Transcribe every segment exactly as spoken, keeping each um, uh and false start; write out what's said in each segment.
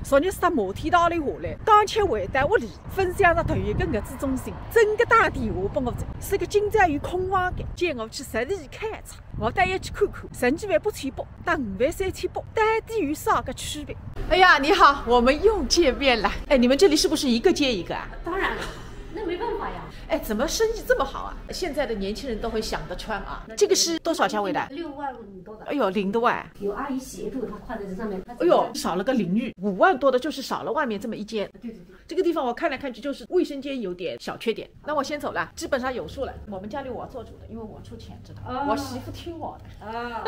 昨日是搭摩天大楼下来，刚巧回到屋里，分享了头一个月子中心，真个打电话拨我，说个今朝有空房间，叫我去实地考察。我倒要去看看，十二万八千八搭五万三千八到底有啥个区别？哎呀，你好，我们又见面了。哎，你们这里是不是一个接一个啊？当然了，那没办法呀。哎，怎么生意这么好啊？现在的年轻人都会想得穿啊。这个是多少价位的？六万五多的。哎呦，零的哇。有阿姨协助，她挎在这上面，她哎呦，少了个零玉，五万多的就是少了外面这么一间。对对对。这个地方我看来看去就是卫生间有点小缺点。那我先走了，基本上有数了。我们家里我做主的，因为我出钱，知道吗？哦。我媳妇听我的。啊。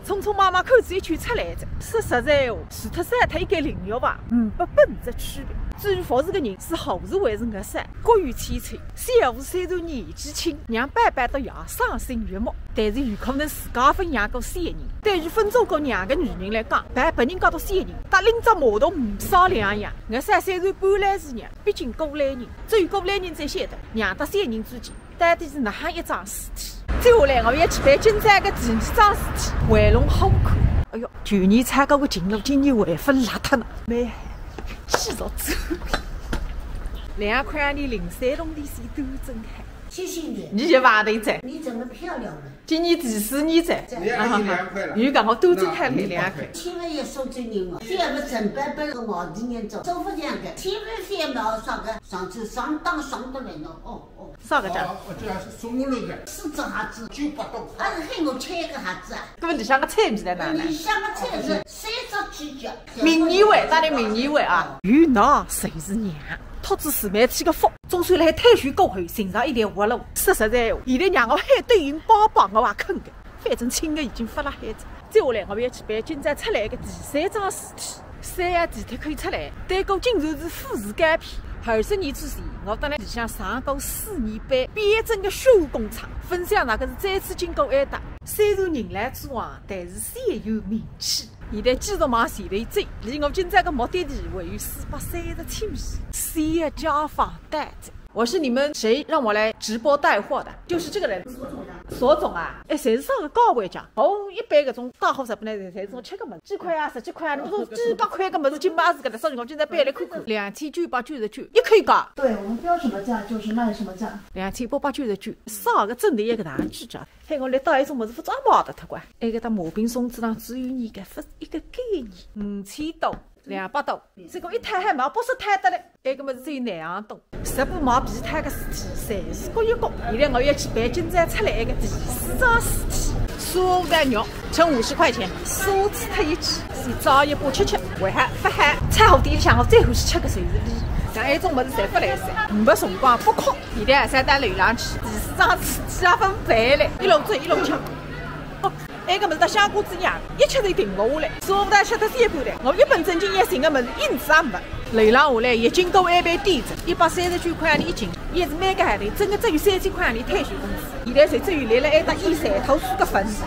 匆匆忙忙看仔一圈出来哉，说实在闲话，除脱少脱一间淋浴房，呒不本质区别。至于服侍个人是护士还是月嫂，各有千秋。小护士虽然年纪轻，让宝宝读也赏心悦目，但是有可能自家朆养过小人。对于朆做过娘个女人来讲，抱别人家个小人，搭拎只马桶呒啥两样。月嫂虽然半老是娘，毕竟过来人，只有过来人才晓得，娘搭小人之间 到底是哪哼一桩事体？接下来我要去办今朝个第二桩事体，回笼好看。哎哟，去年擦过个近路，今年还勿落脱呢。没，气死我！两块钿零三铜钿是多震撼。谢谢你。你也买得着。你长得漂亮了。今年第四年哉。你还有两块了。有讲我多震撼两块。千万要收着人哦，这样么整班班个外地人走，收不了的，千万不要买啥个，上次上当上得来呢，哦。 啥个价？哦，我这还是送我那个，四只鞋子九百多，还是喊我吃一个鞋子啊？搿么里向个菜味在哪呢？里向个菜是三只鸡脚。名义会，当然名义会啊。有奶就是娘，托仔自媒体个福，总算辣海退休过后寻着一条活路。说实在闲话，现在让我喊抖音包包我也肯个，反正亲个已经发了海子。接下来我要去办今朝出来个第三桩事体。 三号地铁口出来，对过竟然是富士高铁。二十年之前，我蹲辣里向上过四年班，标准个血汗工厂，分享哪个是再次经过挨打。虽然人来之往，但是小有名气。现在继续往前头走，离我今朝个目的地还有四百三十七米，小解放到哉。 我是你们谁让我来直播带货的？就是这个人。索总啊？索总啊？哎，侪是啥个价位讲？哦，一般搿种带货啥本来侪侪是种吃个物事，几块啊，十几块啊，侬说几百块个物事，今朝是搿搭啥辰光，今朝背来看看，两千九百九十九，一口价。对，我们标什么价就是卖什么价。两千八百九十九，啥个真的一个大巨价。嘿，我来带一种物事，勿咋买得脱个。哎，搿搭马冰松子上只有一个，勿是一个概念，五千多。 两百多，结果一摊还买勿是摊得了，埃个物事只有廿行多，直播买皮套个事体，侪是各有各。现在我要去办今朝出来埃个第四桩事体，沙河大肉称五十块钱，沙子脱一记，先炸一把吃吃，还好勿好，炒好店里向我最欢喜吃个就是伊。像埃种物事侪勿来三，没辰光勿哭，现在还是要到楼浪去，第四桩事体也勿办了，一路走一路吃。哦， 埃个物事搭香瓜子一样，一吃就停勿下来。沙河大吃脱三碗了，我一本正经要寻个物事一样也没。楼浪下来已经够埃杯底子，一百三十九块钿一斤，也是蛮个海钿，真个只有三千块钿退休工资。现在侪只有来了埃搭一三头四个粉丝，